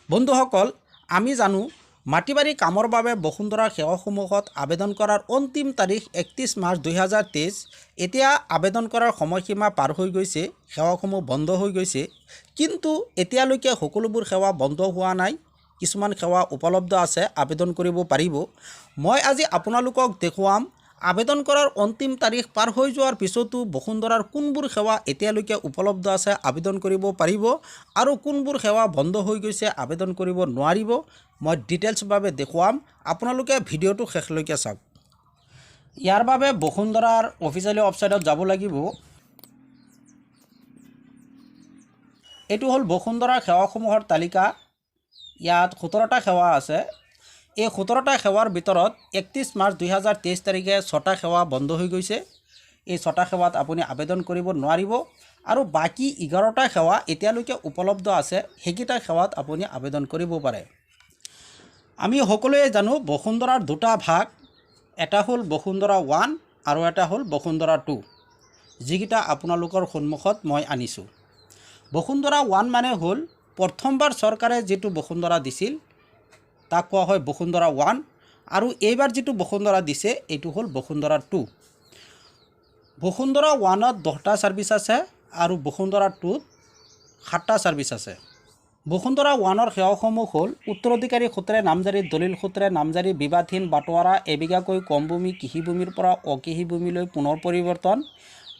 বন্ধুসকল, আমি জানো মাটি বাৰী কামৰ বাবে বসুন্ধৰা সেৱাসমূহত আবেদন কৰাৰ অন্তিম তাৰিখ 31 মাৰ্চ 2023। এতিয়া আবেদন কৰাৰ সময়সীমা পাৰ হৈ গৈছে, সেৱাসমূহ বন্ধ হৈ গৈছে। কিন্তু এতিয়ালৈকে সকলোবোৰ সেৱা বন্ধ হোৱা নাই, কিছুমান সেৱা উপলব্ধ আছে, আবেদন কৰিব পাৰিব। মই আজি আপোনালোকক দেখুৱাম আবেদন কৰাৰ অন্তিম তাৰিখ পাৰ হৈ যোৱাৰ পিছতো বসুন্ধৰাৰ কোনবোৰ সেৱা এতিয়ালৈকে উপলব্ধ আছে, আবেদন কৰিব পাৰিব আৰু কোনবোৰ সেৱা বন্ধ হৈ গৈছে, আবেদন কৰিব নোৱাৰিব। মই ডিটেইলছভাৱে দেখুৱাম, আপোনালোকে ভিডিঅ'টো শেষলৈকে চাওক। ইয়াৰ বাবে বসুন্ধৰাৰ অফিচিয়েলি ৱেবছাইটত যাব লাগিব। এইটো হ'ল বসুন্ধৰা সেৱাসমূহৰ তালিকা। ইয়াত 17টা সেৱা আছে। এই 17টা সেৱাৰ ভিতৰত 31 মাৰ্চ 2023 তাৰিখে ছটা সেৱা বন্ধ হৈ গৈছে। এই ছটা সেৱাত আপুনি আবেদন কৰিব নোৱাৰিব আৰু বাকী 11টা সেৱা এতিয়ালৈকে উপলব্ধ আছে, সেইকেইটা সেৱাত আপুনি আবেদন কৰিব পাৰে। আমি সকলোৱে জানো বসুন্ধৰাৰ দুটা ভাগ, এটা হ'ল বসুন্ধৰা 1 আৰু এটা হ'ল বসুন্ধৰা 2, যিকেইটা আপোনালোকৰ সন্মুখত মই আনিছোঁ। বসুন্ধৰা 1 মানে হ'ল প্ৰথমবাৰ চৰকাৰে যিটো বসুন্ধৰা দিছিল, তাক কোৱা হয় বসুন্ধৰা 1 আৰু এইবাৰ যিটো বসুন্ধৰা দিছে, এইটো হ'ল বসুন্ধৰা 2। বসুন্ধৰা 1ত 10টা ছাৰ্ভিচ আছে আৰু বসুন্ধৰা 2ত সাতটা ছাৰ্ভিচ আছে। বসুন্ধৰা 1ৰ সেৱাসমূহ হ'ল উত্তৰাধিকাৰী সূত্ৰে নামজাৰি, দলিল সূত্ৰে নামজাৰি, বিবাদহীন বাটোৱাৰা, এবিঘাকৈ কম ভূমি কৃষিভূমিৰ পৰা অকৃষিভূমিলৈ পুনৰ পৰিৱৰ্তন,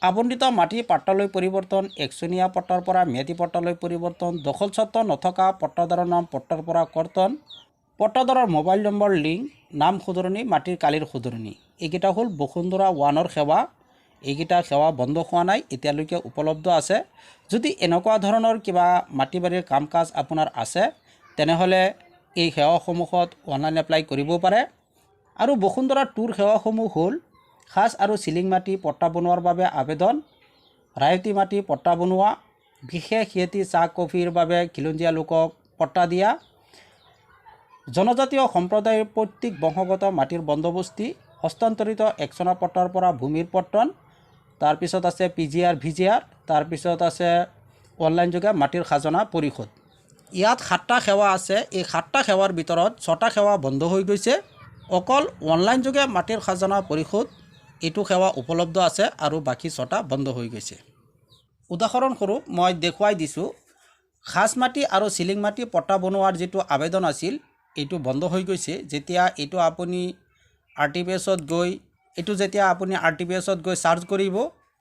আবণ্টিত মাটি পাট্টালৈ পৰিৱৰ্তন, একচনীয়া পট্টাৰ পৰা ম্যাদী পট্টালৈ পৰিৱৰ্তন, দখলস্বত্ব নথকা পট্টাদাৰৰ নাম পট্টাৰ পৰা কৰ্তন, পট্টাদাৰৰ মোবাইল নম্বৰ লিংক, নাম শুধৰণি, মাটিৰ কালিৰ শুধৰণি। এইকেইটা হ'ল বসুন্ধৰা 1ৰ সেৱা। এইকেইটা সেৱা বন্ধ হোৱা নাই, এতিয়ালৈকে উপলব্ধ আছে। যদি এনেকুৱা ধৰণৰ কিবা মাটি বাৰীৰ কাম কাজ আপোনাৰ আছে, তেনেহ'লে এই সেৱাসমূহত অনলাইন এপ্লাই কৰিব পাৰে। আৰু বসুন্ধৰা 2ৰ সেৱাসমূহ হ'ল খাচ আৰু চিলিং মাটি পট্টা বনোৱাৰ বাবে আবেদন, ৰায়তী মাটি পট্টা বনোৱা, বিশেষ খেতি চাহ কফিৰ বাবে খিলঞ্জীয়া লোকক পট্টা দিয়া, জনজাতীয় সম্প্ৰদায়ৰ পৈতৃক বংশগত মাটিৰ বন্দোবস্তি, হস্তান্তৰিত একচনা পট্টাৰ পৰা ভূমিৰ পট্টন, তাৰপিছত আছে পিজিআৰ ভিজিআৰ, তাৰপিছত আছে অনলাইন যোগে মাটিৰ খাজনা পৰিশোধ। ইয়াত সাতটা সেৱা আছে। এই সাতটা সেৱাৰ ভিতৰত ছটা সেৱা বন্ধ হৈ গৈছে। অকল অনলাইন যোগে মাটিৰ খাজনা পৰিশোধ, এইটো সেৱা উপলব্ধ আছে আৰু বাকী ছটা বন্ধ হৈ গৈছে। উদাহৰণস্বৰূপ মই দেখুৱাই দিছোঁ, খাচ মাটি আৰু চিলিং মাটি পট্টা বনোৱাৰ যিটো আবেদন আছিল, এইটো বন্ধ হৈ গৈছে। যেতিয়া এইটো আপুনি আৰটিপিএছত গৈ এইটো যেতিয়া আপুনি আৰটিপিএছত গৈ চাৰ্চ কৰিব,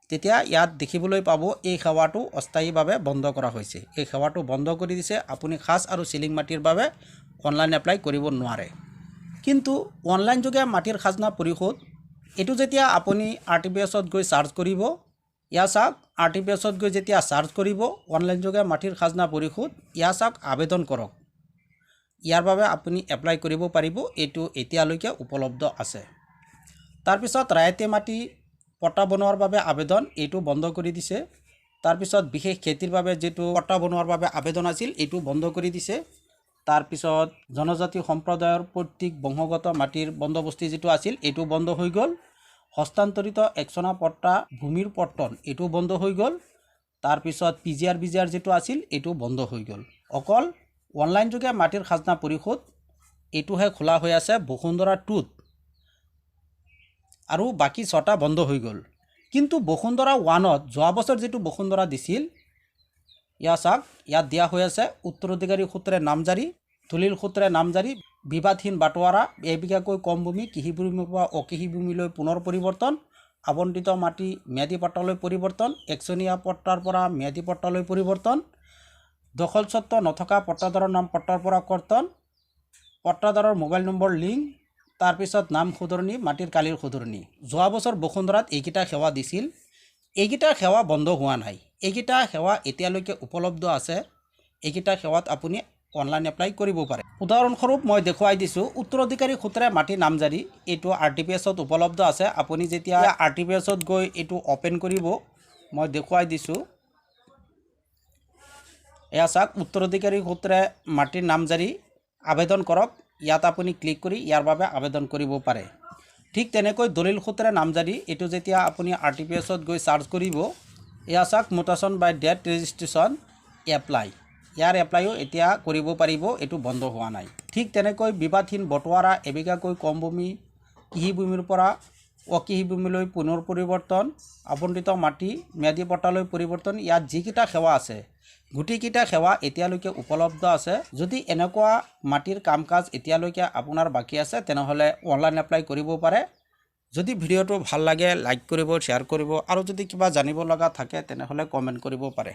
তেতিয়া ইয়াত দেখিবলৈ পাব এই সেৱাটো অস্থায়ীভাৱে বন্ধ কৰা হৈছে। এই সেৱাটো বন্ধ কৰি দিছে, আপুনি খাচ আৰু চিলিং মাটিৰ বাবে অনলাইন এপ্লাই কৰিব নোৱাৰে। কিন্তু অনলাইন যোগে মাটিৰ খাজনা পৰিশোধ, এইটো যেতিয়া আপুনি আৰটিপিএছত গৈ চাৰ্চ কৰিব, ইয়াত চাওক, আৰটিপিএছত গৈ যেতিয়া চাৰ্চ কৰিব অনলাইন যোগে মাটিৰ খাজনা পৰিশোধ, ইয়াত চাওক, আবেদন কৰক, ইয়াৰ বাবে আপুনি এপ্লাই কৰিব পাৰিব। এইটো এতিয়ালৈকে উপলব্ধ আছে। তাৰপিছত ৰায়তী মাটি পট্টা বনোৱাৰ বাবে আবেদন, এইটো বন্ধ কৰি দিছে। তাৰপিছত বিশেষ খেতিৰ বাবে যিটো পট্টা বনোৱাৰ বাবে আবেদন আছিল, এইটো বন্ধ কৰি দিছে। তাৰপিছত জনজাতি সম্প্ৰদায়ৰ পৈতৃক বংশগত মাটিৰ বন্দোবস্তি যিটো আছিল, এইটো বন্ধ হৈ গ'ল। হস্তান্তৰিত একচনা পট্টা ভূমিৰ পট্টন, এইটো বন্ধ হৈ গ'ল। তাৰপিছত পিজিআৰ বিজিআৰ যিটো আছিল, এইটো বন্ধ হৈ গ'ল। অকল অনলাইন যোগে মাটিৰ খাজনা পৰিশোধ, এইটোহে খোলা হৈ আছে বসুন্ধৰা 2ত আৰু বাকী ছটা বন্ধ হৈ গ'ল। কিন্তু বসুন্ধৰা 1ত যোৱা বছৰ যিটো বসুন্ধৰা দিছিল, ইয়াত চাওক, ইয়াত দিয়া হৈ আছে উত্তৰাধিকাৰী সূত্ৰে নামজাৰি, দলিল সূত্ৰে নামজাৰি, বিবাদহীন বাটোৱাৰা, এবিঘাকৈ কম ভূমি কৃষিভূমিৰ পৰা অকৃষিভূমিলৈ পুনৰ পৰিৱৰ্তন, আবণ্টিত মাটি ম্যাদী পট্টালৈ পৰিৱৰ্তন, একচনীয়া পট্টাৰ পৰা ম্যাদী পট্টালৈ পৰিৱৰ্তন, দখলস্বত্ব নথকা পট্টাদাৰৰ নাম পট্টাৰ পৰা কৰ্তন, পট্টাদাৰৰ মোবাইল নম্বৰ লিংক, তাৰপিছত নাম শুধৰণি, মাটিৰ কালিৰ শুধৰণি। যোৱা বছৰ বসুন্ধৰাত এইকেইটা সেৱা দিছিল। এইকেইটা সেৱা বন্ধ হোৱা নাই, এইকেইটা সেৱা এতিয়ালৈকে উপলব্ধ আছে। এইকেইটা সেৱাত আপুনি অনলাইন এপ্লাই কৰিব পাৰে। উদাহৰণস্বৰূপ মই দেখুৱাই দিছোঁ, উত্তৰাধিকাৰী সূত্ৰে মাটি নামজাৰি, এইটো আৰটিপিএছত উপলব্ধ আছে। আপুনি যেতিয়া আৰটিপিএছত গৈ এইটো অ'পেন কৰিব, মই দেখুৱাই দিছোঁ, এয়া চাওক, উত্তৰাধিকাৰী সূত্ৰে মাটিৰ নামজাৰি আবেদন কৰক, ইয়াত আপুনি ক্লিক কৰি ইয়াৰ বাবে আবেদন কৰিব পাৰে। ঠিক তেনেকৈ দলিল সূত্ৰে নামজাৰি, এইটো যেতিয়া আপুনি আৰটিপিএছত গৈ চাৰ্চ কৰিব, এয়া চাওক, mutation by death registration apply. ইয়াৰ এপ্লাইও এতিয়া কৰিব পাৰিব, এইটো বন্ধ হোৱা নাই। ঠিক তেনেকৈ বিবাদহীন বটোৱাৰা, এবিঘাকৈ কম ভূমি কৃষিভূমিৰ পৰা অকৃষিভূমিলৈ পুনৰ পৰিৱৰ্তন, আবণ্টিত মাটি ম্যাদী পট্টালৈ পৰিৱৰ্তন, ইয়াত যিকেইটা সেৱা আছে গোটেইকেইটা সেৱা এতিয়ালৈকে উপলব্ধ আছে। যদি এনেকুৱা মাটিৰ কাম কাজ এতিয়ালৈকে আপোনাৰ বাকী আছে, তেনেহ'লে অনলাইন এপ্লাই কৰিব পাৰে। যদি ভিডিঅ'টো ভাল লাগে, লাইক কৰিব, শ্বেয়াৰ কৰিব আৰু যদি কিবা জানিব লগা থাকে, তেনেহ'লে কমেণ্ট কৰিব পাৰে।